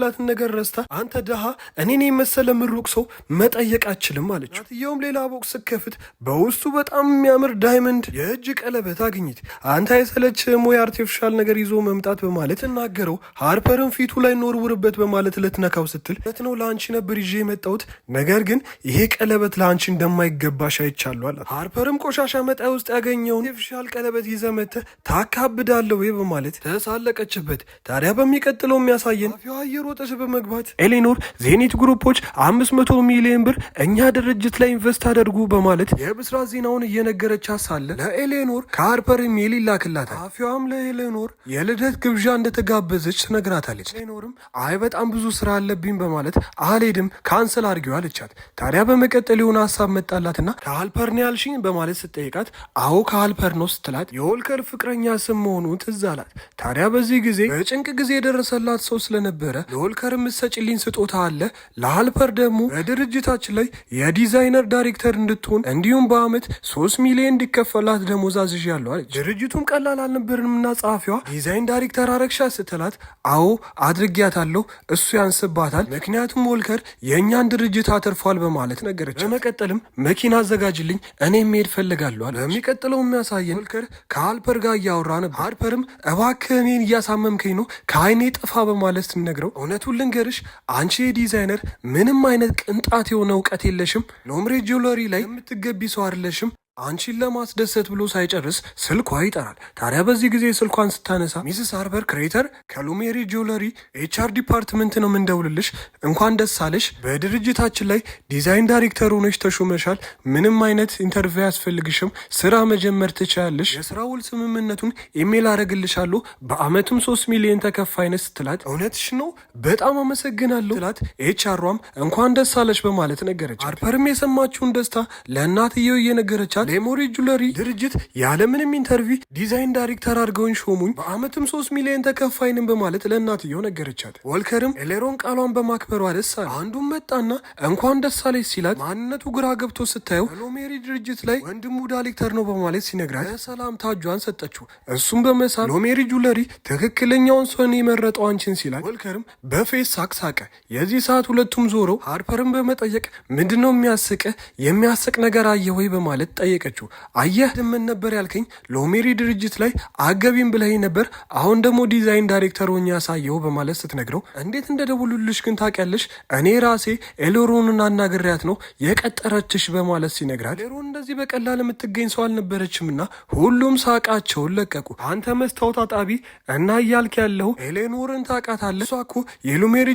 ላትን ነገር ረስታ አንተ ድሃ እኔን የመሰለ ምሩቅ ሰው መጠየቅ አችልም አለችው። እናትየውም ሌላ box ስትከፍት በውስጡ በጣም የሚያምር diamond የእጅ ቀለበት አግኝት፣ አንተ አይሰለችህም ወይ artificial ነገር ይዞ መምጣት በማለት እናገረው። ሃርፐርን ፊቱ ላይ ኖርውርበት በማለት ልትነካው ስትል እውነት ነው ለአንቺ ነበር ይዤ የመጣሁት፣ ነገር ግን ይሄ ቀለበት ለአንቺ እንደማይገባሽ አይቻለሁ አላት። ሃርፐርም ቆሻሻ መጣያ ውስጥ ያገኘውን artificial ቀለበት ይዘህ መጥተህ ታካብዳለህ ወይ በማለት ተሳለቀችበት። ታዲያ በሚቀጥለው የሚያሳየን ጸሐፊዋ እየሮጠች በመግባት ኤሌኖር ዜኒት ግሩፖች 500 ሚሊዮን ብር እኛ ድርጅት ላይ invest አደርጉ በማለት የብስራት ዜናውን እየነገረቻት ሳለ ለኤሌኖር ከሃርፐር ኢሜል ይላክላታል። ጸሐፊዋም ለኤሌኖር የልደት ግብዣ እንደተጋበዘች ትነግራታለች። ኤሌኖርም አይ በጣም ብዙ ስራ አለብኝ በማለት አልሄድም፣ cancel አድርጊው አለቻት። ታዲያ በመቀጠል የሆነ ሀሳብ መጣላትና ከሃልፐር ነው ያልሽኝ በማለት ስትጠይቃት አዎ ከሃልፐር ነው ስትላት የወልከር ፍቅረኛ ስም መሆኑ ትዝ አላት። ታዲያ በዚህ ጊዜ በጭንቅ ጊዜ የደረሰላት ሰው ስለነበረ ለወልከር የምትሰጭልኝ ስጦታ አለ፣ ለሃልፐር ደግሞ በድርጅታችን ላይ የ designer director እንድትሆን እንዲሁም በአመት 3 ሚሊዮን እንዲከፈላት ደሞዝ አዝዣለሁ አለች። ድርጅቱም ቀላል አልነበርንምና ጸሐፊዋ design director አረግሻ ስትላት አዎ አድርጊያታለሁ፣ እሱ ያንስባታል፣ ምክንያቱም ወልከር የእኛን ድርጅት አትርፏል በማለት ነገረች። በመቀጠልም መኪና አዘጋጅልኝ፣ እኔ መሄድ ፈልጋለሁ አለች። በሚቀጥለው የሚያሳየን ወልከር ከሃልፐር ጋር እያወራ ነበር። ሃልፐርም እባክህ እኔን እያሳመምከኝ ነው፣ ከአይኔ ጥፋ በማለት ስትነግረው እውነቱን ልንገርሽ አንቺ የዲዛይነር ምንም አይነት ቅንጣት የሆነ እውቀት የለሽም፣ ሎምሬ jewelry ላይ የምትገቢ ሰው አይደለሽም፣ አንቺን ለማስደሰት ብሎ ሳይጨርስ ስልኳ ይጠራል። ታዲያ በዚህ ጊዜ ስልኳን ስታነሳ Mrs. ሃርፐር ክሬተር ከሉሜሪ jewelry HR department ነው የምንደውልልሽ። እንኳን ደስ አለሽ፣ በድርጅታችን ላይ design director ሆነሽ ተሾመሻል። ምንም አይነት interview አያስፈልግሽም። ስራ መጀመር ትችያለሽ። የስራ ውል ስምምነቱን ኢሜል አረግልሻለሁ። በአመቱም 3 ሚሊዮን ተከፋይ ነሽ ስትላት እውነትሽ ነው፣ በጣም አመሰግናለሁ ስትላት HR ሯም እንኳን ደስ አለሽ በማለት ነገረች። ሃርፐርም የሰማችውን ደስታ ለእናትየው እየነገረቻት ሌሞሪ jewelry ድርጅት ያለምንም interview design director አድርገውኝ ሾሙኝ፣ በአመትም 3 ሚሊዮን ተከፋይ ነኝ በማለት ለእናትየው ነገረቻት። ወልከርም ኤሌሮን ቃሏን በማክበሯ ደስ አለ። አንዱም መጣና እንኳን ደስ አለሽ ሲላት ማንነቱ ግራ ገብቶ ስታየው ሎሜሪ ድርጅት ላይ ወንድሙ ዳይሬክተር ነው በማለት ሲነግራት በሰላምታ እጇን ሰጠችው። እሱም በመሳል ሎሜሪ jewelry ትክክለኛውን ሰውን የመረጠው አንቺን ሲላት ወልከርም በፌዝ ሳቅ ሳቀ። የዚህ ሰዓት ሁለቱም ዞረው ሃርፐርን በመጠየቅ ምንድነው የሚያስቅህ? የሚያስቅ ነገር አየህ ወይ በማለት ጠየቀችው። አየህ ምን ነበር ያልከኝ? ሎሜሪ ድርጅት ላይ አገቢም ብለኸኝ ነበር። አሁን ደግሞ design director ሆኜ ያሳየው በማለት ስትነግረው እንዴት እንደደወሉልሽ ግን ታውቂያለሽ? እኔ ራሴ ኤሌሮንን አናግሬያት ነው የቀጠረችሽ በማለት ሲነግራት ኤሌሮን እንደዚህ በቀላል የምትገኝ ሰው አልነበረችምና ሁሉም ሳቃቸውን ለቀቁ። አንተ መስታወት አጣቢ እና እያልክ ያለው ኤሌኖርን ታውቃታለህ? እሷ እኮ የሉሜሪ